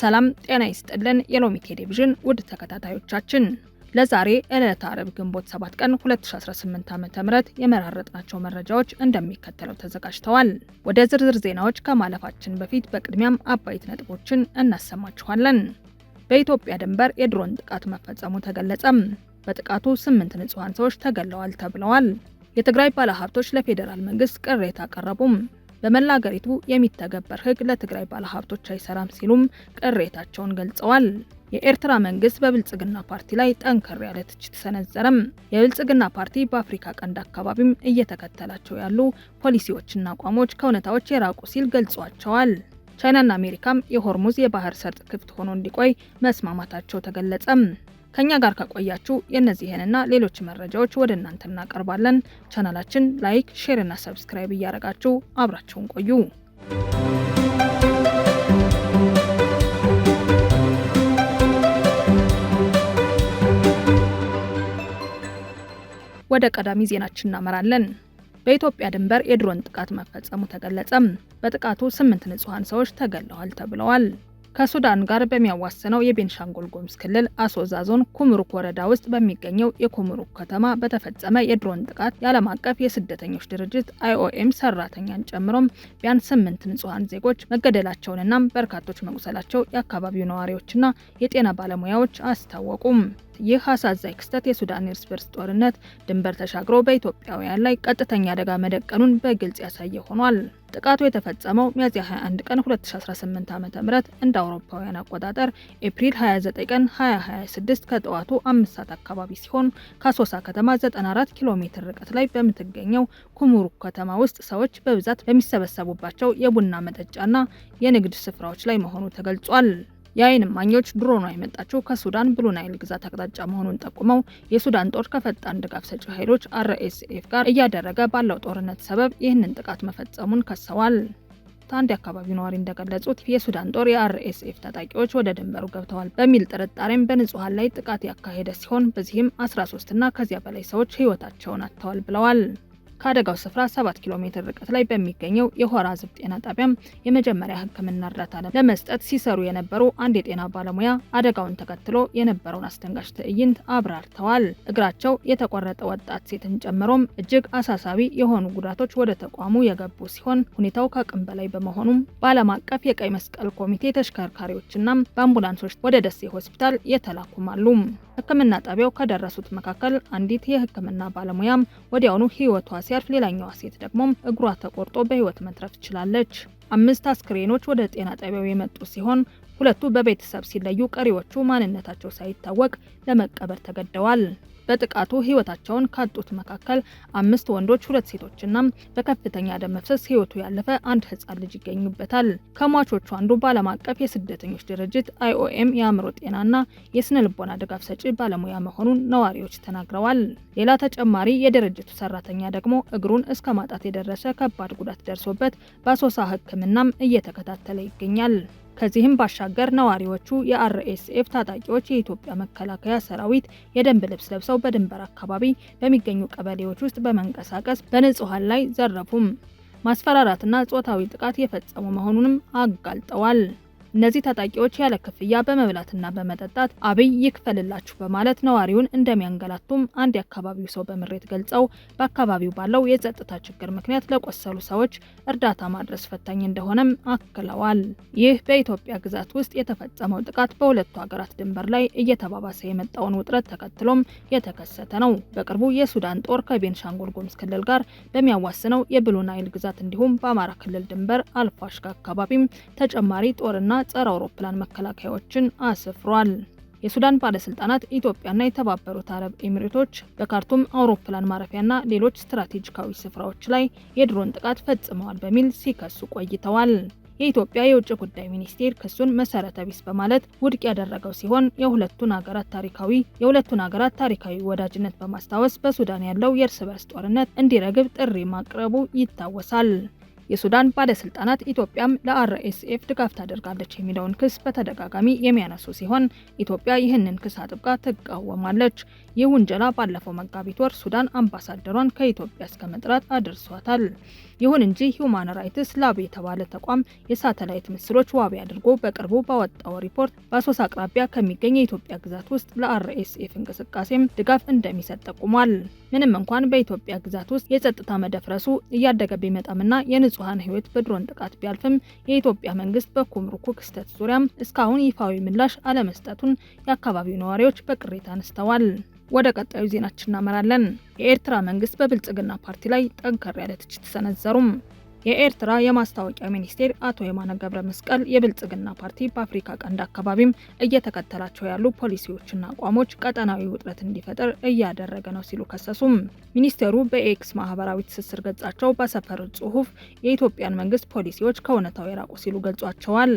ሰላም ጤና ይስጥልን። የሎሚ ቴሌቪዥን ውድ ተከታታዮቻችን፣ ለዛሬ ዕለተ ዓርብ ግንቦት 7 ቀን 2018 ዓ.ም የመራረጥናቸው መረጃዎች እንደሚከተለው ተዘጋጅተዋል። ወደ ዝርዝር ዜናዎች ከማለፋችን በፊት በቅድሚያም አበይት ነጥቦችን እናሰማችኋለን። በኢትዮጵያ ድንበር የድሮን ጥቃት መፈጸሙ ተገለጸም። በጥቃቱ 8 ንጹሃን ሰዎች ተገለዋል ተብለዋል። የትግራይ ባለሀብቶች ለፌዴራል መንግስት ቅሬታ አቀረቡም። በመላ አገሪቱ የሚተገበር ህግ ለትግራይ ባለሀብቶች አይሰራም ሲሉም ቅሬታቸውን ገልጸዋል። የኤርትራ መንግስት በብልጽግና ፓርቲ ላይ ጠንከር ያለ ትችት ሰነዘረም። የብልጽግና ፓርቲ በአፍሪካ ቀንድ አካባቢም እየተከተላቸው ያሉ ፖሊሲዎችና አቋሞች ከእውነታዎች የራቁ ሲል ገልጿቸዋል። ቻይናና አሜሪካም የሆርሙዝ የባህር ሰርጥ ክፍት ሆኖ እንዲቆይ መስማማታቸው ተገለጸም። ከኛ ጋር ከቆያችሁ የእነዚህንና ሌሎች መረጃዎች ወደ እናንተ እናቀርባለን። ቻናላችን like፣ share እና subscribe እያደረጋችሁ አብራችሁን ቆዩ። ወደ ቀዳሚ ዜናችን እናመራለን። በኢትዮጵያ ድንበር የድሮን ጥቃት መፈጸሙ ተገለጸም። በጥቃቱ 8 ንጹሃን ሰዎች ተገለዋል ተብለዋል። ከሱዳን ጋር በሚያዋስነው የቤንሻንጉል ጉሙዝ ክልል አሶሳ ዞን ኩምሩክ ወረዳ ውስጥ በሚገኘው የኩምሩክ ከተማ በተፈጸመ የድሮን ጥቃት የዓለም አቀፍ የስደተኞች ድርጅት አይኦኤም ሰራተኛን ጨምሮም ቢያንስ 8 ንጹሃን ዜጎች መገደላቸውንና በርካቶች መቁሰላቸው የአካባቢው ነዋሪዎችና የጤና ባለሙያዎች አስታወቁም። ይህ አሳዛኝ ክስተት የሱዳን እርስ በርስ ጦርነት ድንበር ተሻግሮ በኢትዮጵያውያን ላይ ቀጥተኛ አደጋ መደቀኑን በግልጽ ያሳየ ሆኗል። ጥቃቱ የተፈጸመው ሚያዝያ 21 ቀን 2018 ዓ.ም እንደ አውሮፓውያን አቆጣጠር ኤፕሪል 29 ቀን 2026 ከጠዋቱ 5 ሰዓት አካባቢ ሲሆን፣ ከአሶሳ ከተማ 94 ኪሎ ሜትር ርቀት ላይ በምትገኘው ኩምሩክ ከተማ ውስጥ ሰዎች በብዛት በሚሰበሰቡባቸው የቡና መጠጫና የንግድ ስፍራዎች ላይ መሆኑ ተገልጿል። የአይን እማኞች ድሮኗ የመጣችው ከሱዳን ብሉ ናይል ግዛት አቅጣጫ መሆኑን ጠቁመው፣ የሱዳን ጦር ከፈጣን ድጋፍ ሰጪ ኃይሎች አርኤስኤፍ ጋር እያደረገ ባለው ጦርነት ሰበብ ይህንን ጥቃት መፈጸሙን ከሰዋል። አንድ የአካባቢው ነዋሪ እንደገለጹት፣ የሱዳን ጦር የአርኤስኤፍ ታጣቂዎች ወደ ድንበሩ ገብተዋል በሚል ጥርጣሬም በንጹሐን ላይ ጥቃት ያካሄደ ሲሆን፣ በዚህም 13 እና ከዚያ በላይ ሰዎች ህይወታቸውን አጥተዋል ብለዋል። ከአደጋው ስፍራ 7 ኪሎ ሜትር ርቀት ላይ በሚገኘው የሆራ ዝብ ጤና ጣቢያም የመጀመሪያ ሕክምና እርዳታ ለመስጠት ሲሰሩ የነበሩ አንድ የጤና ባለሙያ አደጋውን ተከትሎ የነበረውን አስደንጋጭ ትዕይንት አብራርተዋል። እግራቸው የተቆረጠ ወጣት ሴትን ጨምሮም እጅግ አሳሳቢ የሆኑ ጉዳቶች ወደ ተቋሙ የገቡ ሲሆን፣ ሁኔታው ከአቅም በላይ በመሆኑም በዓለም አቀፍ የቀይ መስቀል ኮሚቴ ተሽከርካሪዎችና በአምቡላንሶች ወደ ደሴ ሆስፒታል የተላኩም አሉ። ሕክምና ጣቢያው ከደረሱት መካከል አንዲት የሕክምና ባለሙያም ወዲያውኑ ህይወቷ ሲያልፍ፣ ሌላኛዋ ሴት ደግሞ እግሯ ተቆርጦ በህይወት መትረፍ ችላለች። አምስት አስክሬኖች ወደ ጤና ጣቢያው የመጡ ሲሆን፣ ሁለቱ በቤተሰብ ሲለዩ፣ ቀሪዎቹ ማንነታቸው ሳይታወቅ ለመቀበር ተገደዋል። በጥቃቱ ህይወታቸውን ካጡት መካከል አምስት ወንዶች፣ ሁለት ሴቶችና በከፍተኛ ደም መፍሰስ ህይወቱ ያለፈ አንድ ህጻን ልጅ ይገኙበታል። ከሟቾቹ አንዱ በዓለም አቀፍ የስደተኞች ድርጅት አይኦኤም የአእምሮ ጤናና የስነ ልቦና ድጋፍ ሰጪ ባለሙያ መሆኑን ነዋሪዎች ተናግረዋል። ሌላ ተጨማሪ የድርጅቱ ሰራተኛ ደግሞ እግሩን እስከ ማጣት የደረሰ ከባድ ጉዳት ደርሶበት በአሶሳ ሕክምናም እየተከታተለ ይገኛል። ከዚህም ባሻገር ነዋሪዎቹ የአርኤስኤፍ ታጣቂዎች የኢትዮጵያ መከላከያ ሰራዊት የደንብ ልብስ ለብሰው በድንበር አካባቢ በሚገኙ ቀበሌዎች ውስጥ በመንቀሳቀስ በንጹሐን ላይ ዘረፉም፣ ማስፈራራትና ጾታዊ ጥቃት የፈጸሙ መሆኑንም አጋልጠዋል። እነዚህ ታጣቂዎች ያለ ክፍያ በመብላትና በመጠጣት አብይ ይክፈልላችሁ በማለት ነዋሪውን እንደሚያንገላቱም አንድ የአካባቢው ሰው በምሬት ገልጸው፣ በአካባቢው ባለው የጸጥታ ችግር ምክንያት ለቆሰሉ ሰዎች እርዳታ ማድረስ ፈታኝ እንደሆነም አክለዋል። ይህ በኢትዮጵያ ግዛት ውስጥ የተፈጸመው ጥቃት በሁለቱ ሀገራት ድንበር ላይ እየተባባሰ የመጣውን ውጥረት ተከትሎም የተከሰተ ነው። በቅርቡ የሱዳን ጦር ከቤንሻንጉል ጉሙዝ ክልል ጋር በሚያዋስነው የብሉ ናይል ግዛት እንዲሁም በአማራ ክልል ድንበር አልፋሽጋ አካባቢም ተጨማሪ ጦርና ጸረ አውሮፕላን መከላከያዎችን አስፍሯል። የሱዳን ባለስልጣናት ኢትዮጵያና የተባበሩት አረብ ኤሚሬቶች በካርቱም አውሮፕላን ማረፊያና ሌሎች ስትራቴጂካዊ ስፍራዎች ላይ የድሮን ጥቃት ፈጽመዋል በሚል ሲከሱ ቆይተዋል። የኢትዮጵያ የውጭ ጉዳይ ሚኒስቴር ክሱን መሰረተ ቢስ በማለት ውድቅ ያደረገው ሲሆን፣ የሁለቱን ሀገራት ታሪካዊ ወዳጅነት በማስታወስ በሱዳን ያለው የእርስ በርስ ጦርነት እንዲረግብ ጥሪ ማቅረቡ ይታወሳል። የሱዳን ባለስልጣናት ኢትዮጵያም ለአርኤስኤፍ ድጋፍ ታደርጋለች የሚለውን ክስ በተደጋጋሚ የሚያነሱ ሲሆን ኢትዮጵያ ይህንን ክስ አጥብቃ ትቃወማለች። ይህ ውንጀላ ባለፈው መጋቢት ወር ሱዳን አምባሳደሯን ከኢትዮጵያ እስከ መጥራት አድርሷታል። ይሁን እንጂ ሂውማን ራይትስ ላብ የተባለ ተቋም የሳተላይት ምስሎች ዋቢ አድርጎ በቅርቡ ባወጣው ሪፖርት በአሶሳ አቅራቢያ ከሚገኝ የኢትዮጵያ ግዛት ውስጥ ለአርኤስኤፍ እንቅስቃሴም ድጋፍ እንደሚሰጥ ጠቁሟል። ምንም እንኳን በኢትዮጵያ ግዛት ውስጥ የጸጥታ መደፍረሱ እያደገ ቢመጣምና የንጹሐን ሕይወት በድሮን ጥቃት ቢያልፍም የኢትዮጵያ መንግስት በኩምሩኩ ክስተት ዙሪያም እስካሁን ይፋዊ ምላሽ አለመስጠቱን የአካባቢው ነዋሪዎች በቅሬታ አንስተዋል። ወደ ቀጣዩ ዜናችን እናመራለን። የኤርትራ መንግስት በብልጽግና ፓርቲ ላይ ጠንከር ያለ ትችት ሰነዘሩም። የኤርትራ የማስታወቂያ ሚኒስቴር አቶ የማነ ገብረ መስቀል የብልጽግና ፓርቲ በአፍሪካ ቀንድ አካባቢም እየተከተላቸው ያሉ ፖሊሲዎችና አቋሞች ቀጠናዊ ውጥረት እንዲፈጠር እያደረገ ነው ሲሉ ከሰሱም። ሚኒስቴሩ በኤክስ ማህበራዊ ትስስር ገጻቸው ባሰፈሩት ጽሁፍ የኢትዮጵያን መንግስት ፖሊሲዎች ከእውነታው የራቁ ሲሉ ገልጿቸዋል።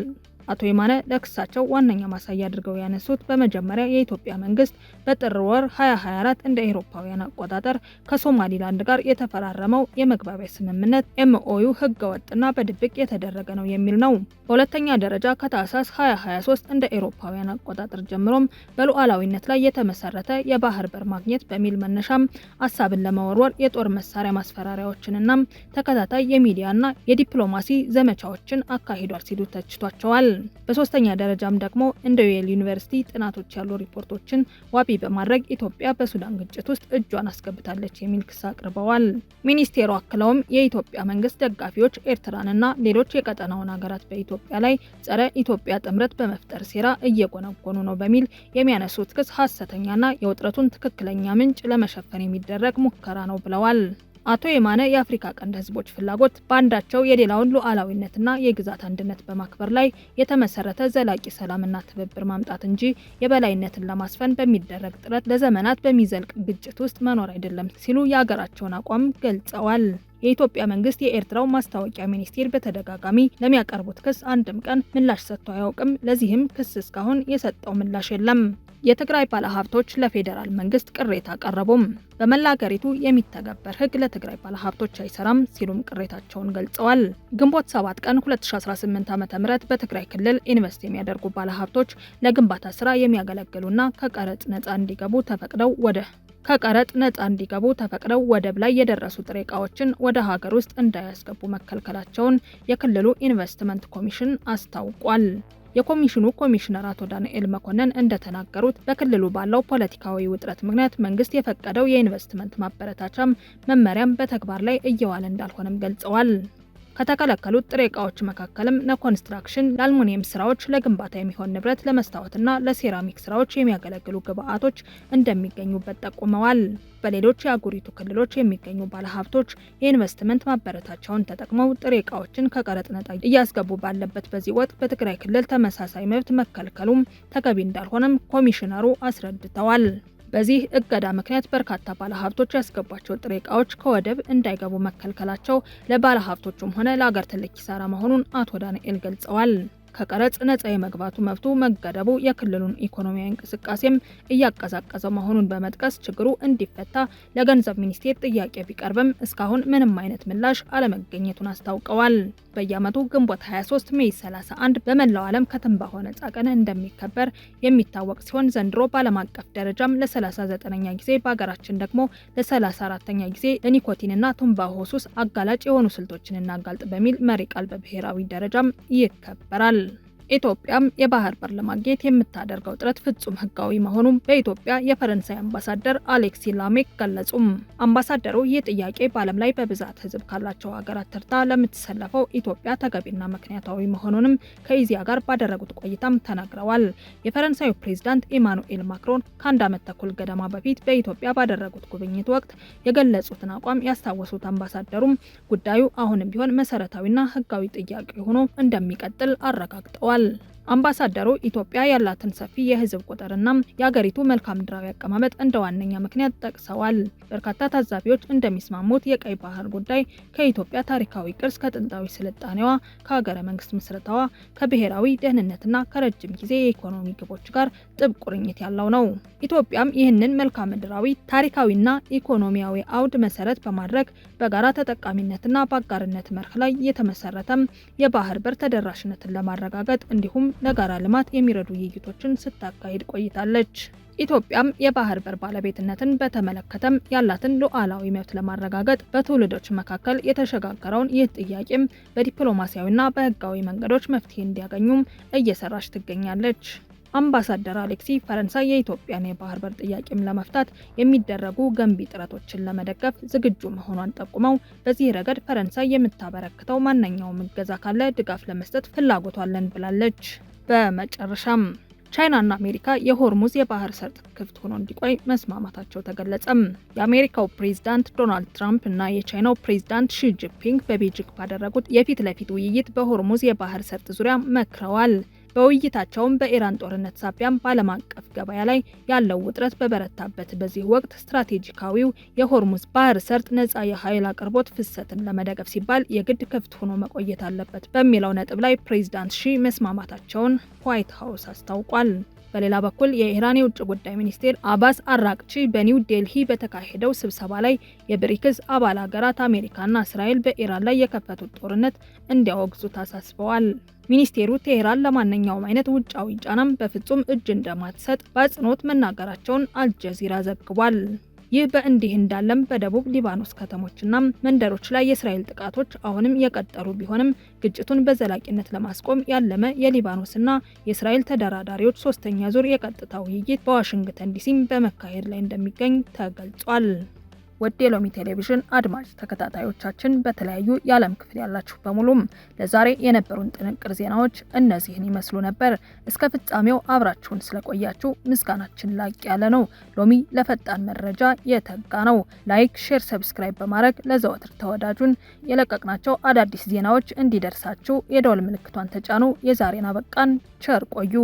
አቶ የማነ ለክሳቸው ዋነኛ ማሳያ አድርገው ያነሱት በመጀመሪያ የኢትዮጵያ መንግስት በጥር ወር 2024 እንደ አውሮፓውያን አቆጣጠር ከሶማሊላንድ ጋር የተፈራረመው የመግባቢያ ስምምነት MOU ህገወጥና በድብቅ የተደረገ ነው የሚል ነው። በሁለተኛ ደረጃ ከታህሳስ 2023 እንደ አውሮፓውያን አቆጣጠር ጀምሮም በሉዓላዊነት ላይ የተመሰረተ የባህር በር ማግኘት በሚል መነሻም ሀሳብን ለመወርወር የጦር መሳሪያ ማስፈራሪያዎችንና ተከታታይ የሚዲያና የዲፕሎማሲ ዘመቻዎችን አካሂዷል ሲሉ ተችቷቸዋል። በሶስተኛ ደረጃም ደግሞ እንደ ዬል ዩኒቨርሲቲ ጥናቶች ያሉ ሪፖርቶችን ዋቢ በማድረግ ኢትዮጵያ በሱዳን ግጭት ውስጥ እጇን አስገብታለች የሚል ክስ አቅርበዋል። ሚኒስቴሩ አክለውም የኢትዮጵያ መንግስት ደጋፊዎች ኤርትራንና ሌሎች የቀጠናውን ሀገራት በኢትዮጵያ ላይ ጸረ ኢትዮጵያ ጥምረት በመፍጠር ሴራ እየጎነጎኑ ነው በሚል የሚያነሱት ክስ ሀሰተኛና የውጥረቱን ትክክለኛ ምንጭ ለመሸፈን የሚደረግ ሙከራ ነው ብለዋል። አቶ የማነ የአፍሪካ ቀንድ ህዝቦች ፍላጎት በአንዳቸው የሌላውን ሉዓላዊነትና የግዛት አንድነት በማክበር ላይ የተመሰረተ ዘላቂ ሰላምና ትብብር ማምጣት እንጂ የበላይነትን ለማስፈን በሚደረግ ጥረት ለዘመናት በሚዘልቅ ግጭት ውስጥ መኖር አይደለም ሲሉ የሀገራቸውን አቋም ገልጸዋል። የኢትዮጵያ መንግስት የኤርትራው ማስታወቂያ ሚኒስቴር በተደጋጋሚ ለሚያቀርቡት ክስ አንድም ቀን ምላሽ ሰጥቶ አያውቅም። ለዚህም ክስ እስካሁን የሰጠው ምላሽ የለም። የትግራይ ባለሀብቶች ለፌዴራል መንግስት ቅሬታ አቀረቡም። በመላ ሀገሪቱ የሚተገበር ህግ ለትግራይ ባለሀብቶች አይሰራም ሲሉም ቅሬታቸውን ገልጸዋል። ግንቦት 7 ቀን 2018 ዓ.ም በትግራይ ክልል ኢንቨስት የሚያደርጉ ባለሀብቶች ለግንባታ ስራ የሚያገለግሉና ከቀረጥ ነጻ እንዲገቡ ተፈቅደው ወደብ ላይ የደረሱ ጥሬ ዕቃዎችን ወደ ሀገር ውስጥ እንዳያስገቡ መከልከላቸውን የክልሉ ኢንቨስትመንት ኮሚሽን አስታውቋል። የኮሚሽኑ ኮሚሽነር አቶ ዳንኤል መኮንን እንደተናገሩት በክልሉ ባለው ፖለቲካዊ ውጥረት ምክንያት መንግስት የፈቀደው የኢንቨስትመንት ማበረታቻም መመሪያም በተግባር ላይ እየዋለ እንዳልሆነም ገልጸዋል። ከተከለከሉት ጥሬ ዕቃዎች መካከልም ለኮንስትራክሽን፣ ለአልሙኒየም ስራዎች፣ ለግንባታ የሚሆን ንብረት፣ ለመስታወትና ለሴራሚክ ስራዎች የሚያገለግሉ ግብአቶች እንደሚገኙበት ጠቁመዋል። በሌሎች የአህጉሪቱ ክልሎች የሚገኙ ባለሀብቶች የኢንቨስትመንት ማበረታቻውን ተጠቅመው ጥሬ ዕቃዎችን ከቀረጥ ነጻ እያስገቡ ባለበት በዚህ ወቅት በትግራይ ክልል ተመሳሳይ መብት መከልከሉም ተገቢ እንዳልሆነም ኮሚሽነሩ አስረድተዋል። በዚህ እገዳ ምክንያት በርካታ ባለሀብቶች ያስገቧቸው ጥሬ ዕቃዎች ከወደብ እንዳይገቡ መከልከላቸው ለባለሀብቶቹም ሆነ ለአገር ትልቅ ኪሳራ መሆኑን አቶ ዳንኤል ገልጸዋል። ከቀረጥ ነጻ የመግባቱ መብቱ መገደቡ የክልሉን ኢኮኖሚያዊ እንቅስቃሴም እያቀዛቀዘው መሆኑን በመጥቀስ ችግሩ እንዲፈታ ለገንዘብ ሚኒስቴር ጥያቄ ቢቀርብም እስካሁን ምንም አይነት ምላሽ አለመገኘቱን አስታውቀዋል። በየዓመቱ ግንቦት 23 May 31 በመላው ዓለም ከትንባሆ ነጻ ቀን እንደሚከበር የሚታወቅ ሲሆን ዘንድሮ በዓለም አቀፍ ደረጃም ለ39ኛ ጊዜ በሀገራችን ደግሞ ለ34ኛ ጊዜ ለኒኮቲንና ትንባሆ ሱስ አጋላጭ የሆኑ ስልቶችን እናጋልጥ በሚል መሪ ቃል በብሔራዊ ደረጃም ይከበራል። ኢትዮጵያም የባህር በር ለማግኘት የምታደርገው ጥረት ፍጹም ሕጋዊ መሆኑን በኢትዮጵያ የፈረንሳይ አምባሳደር አሌክሲ ላሜክ ገለጹም። አምባሳደሩ ይህ ጥያቄ በዓለም ላይ በብዛት ሕዝብ ካላቸው ሀገራት ተርታ ለምትሰለፈው ኢትዮጵያ ተገቢና ምክንያታዊ መሆኑንም ከኢዜአ ጋር ባደረጉት ቆይታም ተናግረዋል። የፈረንሳዩ ፕሬዝዳንት ኢማኑኤል ማክሮን ከአንድ ዓመት ተኩል ገደማ በፊት በኢትዮጵያ ባደረጉት ጉብኝት ወቅት የገለጹትን አቋም ያስታወሱት አምባሳደሩም ጉዳዩ አሁንም ቢሆን መሰረታዊና ሕጋዊ ጥያቄ ሆኖ እንደሚቀጥል አረጋግጠዋል። አምባሳደሩ ኢትዮጵያ ያላትን ሰፊ የሕዝብ ቁጥርና የአገሪቱ መልክዓ ምድራዊ አቀማመጥ እንደ ዋነኛ ምክንያት ጠቅሰዋል። በርካታ ታዛቢዎች እንደሚስማሙት የቀይ ባህር ጉዳይ ከኢትዮጵያ ታሪካዊ ቅርስ፣ ከጥንታዊ ስልጣኔዋ፣ ከሀገረ መንግስት ምስረታዋ፣ ከብሔራዊ ደህንነትና ከረጅም ጊዜ የኢኮኖሚ ግቦች ጋር ጥብቅ ቁርኝት ያለው ነው። ኢትዮጵያም ይህንን መልክዓ ምድራዊ፣ ታሪካዊና ኢኮኖሚያዊ አውድ መሰረት በማድረግ በጋራ ተጠቃሚነትና በአጋርነት መርህ ላይ የተመሰረተም የባህር በር ተደራሽነትን ለማረጋገጥ እንዲሁም ለጋራ ልማት የሚረዱ ውይይቶችን ስታካሂድ ቆይታለች። ኢትዮጵያም የባህር በር ባለቤትነትን በተመለከተም ያላትን ሉዓላዊ መብት ለማረጋገጥ በትውልዶች መካከል የተሸጋገረውን ይህ ጥያቄም በዲፕሎማሲያዊና በሕጋዊ መንገዶች መፍትሄ እንዲያገኙም እየሰራች ትገኛለች። አምባሳደር አሌክሲ ፈረንሳይ የኢትዮጵያን የባህር በር ጥያቄም ለመፍታት የሚደረጉ ገንቢ ጥረቶችን ለመደገፍ ዝግጁ መሆኗን ጠቁመው በዚህ ረገድ ፈረንሳይ የምታበረክተው ማንኛውም እገዛ ካለ ድጋፍ ለመስጠት ፍላጎቷ አለን ብላለች። በመጨረሻም ቻይናና አሜሪካ የሆርሙዝ የባህር ሰርጥ ክፍት ሆኖ እንዲቆይ መስማማታቸው ተገለጸም። የአሜሪካው ፕሬዝዳንት ዶናልድ ትራምፕ እና የቻይናው ፕሬዝዳንት ሺ ጂንፒንግ በቤጂንግ ባደረጉት የፊት ለፊት ውይይት በሆርሙዝ የባህር ሰርጥ ዙሪያ መክረዋል። በውይይታቸውም በኢራን ጦርነት ሳቢያም በዓለም አቀፍ ገበያ ላይ ያለው ውጥረት በበረታበት በዚህ ወቅት ስትራቴጂካዊው የሆርሙዝ ባህር ሰርጥ ነጻ የኃይል አቅርቦት ፍሰትን ለመደገፍ ሲባል የግድ ክፍት ሆኖ መቆየት አለበት በሚለው ነጥብ ላይ ፕሬዝዳንት ሺ መስማማታቸውን ዋይት ሀውስ አስታውቋል። በሌላ በኩል የኢራን የውጭ ጉዳይ ሚኒስቴር አባስ አራቅቺ በኒው ዴልሂ በተካሄደው ስብሰባ ላይ የብሪክስ አባል ሀገራት አሜሪካና እስራኤል በኢራን ላይ የከፈቱት ጦርነት እንዲያወግዙ አሳስበዋል። ሚኒስቴሩ ቴሄራን ለማንኛውም አይነት ውጫዊ ጫናም በፍጹም እጅ እንደማትሰጥ በአጽንኦት መናገራቸውን አልጀዚራ ዘግቧል። ይህ በእንዲህ እንዳለም በደቡብ ሊባኖስ ከተሞችና መንደሮች ላይ የእስራኤል ጥቃቶች አሁንም የቀጠሉ ቢሆንም ግጭቱን በዘላቂነት ለማስቆም ያለመ የሊባኖስና የእስራኤል ተደራዳሪዎች ሶስተኛ ዙር የቀጥታ ውይይት በዋሽንግተን ዲሲም በመካሄድ ላይ እንደሚገኝ ተገልጿል። ውድ የሎሚ ቴሌቪዥን አድማጭ ተከታታዮቻችን፣ በተለያዩ የዓለም ክፍል ያላችሁ በሙሉም ለዛሬ የነበሩን ጥንቅር ዜናዎች እነዚህን ይመስሉ ነበር። እስከ ፍጻሜው አብራችሁን ስለቆያችሁ ምስጋናችን ላቅ ያለ ነው። ሎሚ ለፈጣን መረጃ የተጋ ነው። Like፣ share፣ subscribe በማድረግ ለዘወትር ተወዳጁን የለቀቅናቸው አዳዲስ ዜናዎች እንዲደርሳችሁ የደወል ምልክቷን ተጫኑ። የዛሬን አበቃን። ቸር ቆዩ።